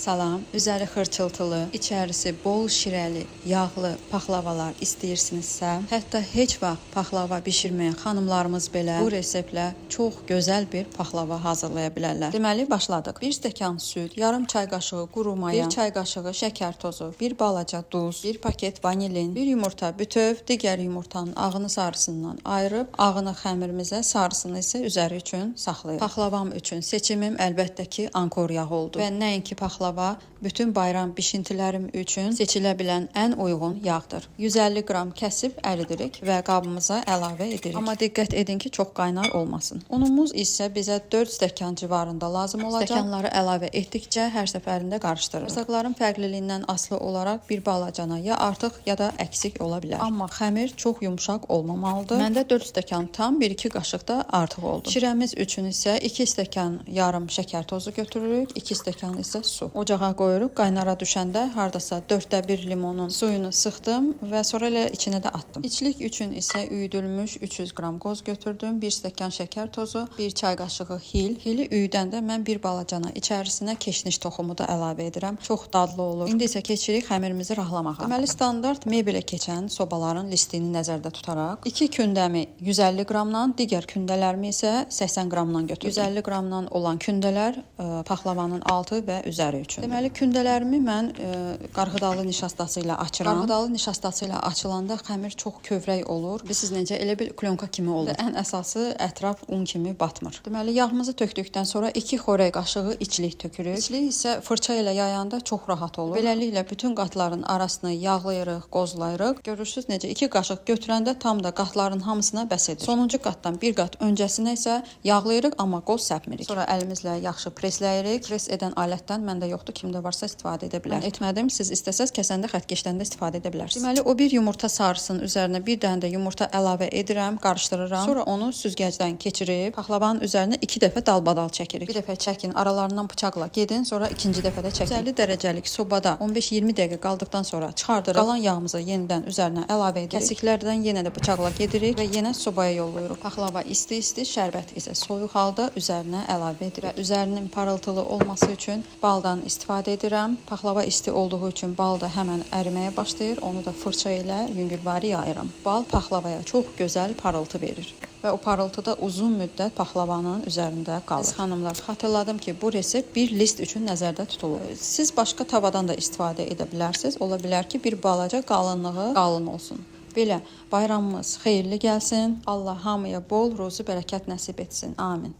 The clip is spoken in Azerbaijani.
Salam, üzəri xırçıltılı, içərisi bol şirəli, yağlı paxlavalar istəyirsinizsə, hətta heç vaxt paxlava bişirməyən xanımlarımız belə bu reseptlə çox gözəl bir paxlava hazırlaya bilərlər. Deməli, başladıq. 1 stəkan süd, yarım çay qaşığı quru maya, 1 çay qaşığı şəkər tozu, 1 balaca duz, 1 paket vanilin, 1 yumurta bütöv, digər yumurtanın ağını sarısından ayırıb, ağını xəmirimizə, sarısını isə üzəri üçün saxlayırıq. Paxlavam üçün seçimim əlbəttə ki, ankor yağı oldu. Və nəinki paxlava, bütün bayram bişintilərim üçün seçilə bilən ən uyğun yağdır. 150 qram kəsib əridirik və qabımıza əlavə edirik. Amma diqqət edin ki, çox qaynar olmasın. Unumuz isə bizə 4 stəkan civarında lazım olacaq. Stəkanları əlavə etdikcə hər səfərində qarışdırırıq. Ərzaqların fərqliliyindən asılı olaraq bir balacana ya artıq ya da əksik ola bilər. Amma xəmir çox yumşaq olmamalıdır. Məndə 4 stəkan tam 1-2 qaşıq da artıq oldu. Şirəmiz üçün isə 2 stəkan yarım şəkər tozu götürürük, 2 stəkan isə su. Ocağa qoyuruq, qaynara düşəndə hardasa 1/4 limonun suyunu sıxdım və sonra elə içinə də atdım. İçlik üçün isə üyüdülmüş 300 qram qoz götürdüm, 1 stəkan şəkər tozu, 1 çay qaşığı hil. Hili üyüdəndə mən bir balacana içərisinə keşniş toxumu da əlavə edirəm. Çox dadlı olur. İndi isə keçirik xəmirimizi rahlamağa. Deməli, standart mebelə keçən sobaların listini nəzərdə tutaraq 2 kündəmi 150 qramdan, digər kündələrimi isə 80 qramdan götürdüm. 150 qramdan olan kündələr paxlavanın altı və üzəri üçün. Deməli, kündələrimi mən qarğıdalı nişastası ilə açıram. Qarğıdalı nişastası ilə açılanda xəmir çox kövrək olur. Bilirsiniz necə? Elə bil klonka kimi olur. Ən əsası ətraf un kimi batmır. Deməli, yağımızı tökdükdən sonra 2 xörək qaşığı içlik tökürük. İçlik isə fırça ilə yayanda çox rahat olur. Beləliklə bütün qatların arasını yağlayırıq, qozlayırıq. Görürsüz necə 2 qaşıq götürəndə tam da qatların hamısına bəs edir. Sonuncu qatdan bir qat öncəsinə isə yağlayırıq, amma qoz səpmirik. Sonra əlimizlə yaxşı presləyirik. Pres edən alətdən məndə yoxdur, kimdə varsa istifadə edə bilər. Mən etmədim. Siz istəsəz kəsəndə, xəttkeşləndə istifadə edə bilərsiniz. Deməli, o bir yumurta sarısının üzərinə bir dənə də yumurta əlavə edirəm, qarışdırıram. Sonra onu süzgəcdən keçirib paxlavanın üzərinə 2 dəfə dalbadal çəkirik. Bir dəfə çəkin, aralarından bıçaqla gedin, sonra ikinci dəfə də çəkin. 150 dərəcəlik sobada 15-20 dəqiqə qaldıqdan sonra çıxardırıq. Qalan yağımızı yenidən üzərinə əlavə edirik. Kəsiklərdən yenə də bıçaqla gedirik və yenə sobaya yollayırıq. Paxlava isti-isti, şərbət isə soyuq halda üzərinə əlavə edirik. Və üzərinin parıltılı olması üçün baldan istifadə edirəm. Paxlava isti olduğu üçün bal da həmən əriməyə başlayır. Onu da fırça ilə yüngülvari yayıram. Bal paxlavaya çox gözəl parıltı verir və o parıltı da uzun müddət paxlavanın üzərində qalır. Əziz xanımlar, xatırladım ki, bu resept bir list üçün nəzərdə tutulur. Siz başqa tavadan da istifadə edə bilərsiniz. Ola bilər ki, bir balaca qalınlığı qalın olsun. Belə, bayramımız xeyirli gəlsin. Allah hamıya bol ruzi bərəkət nəsib etsin. Amin.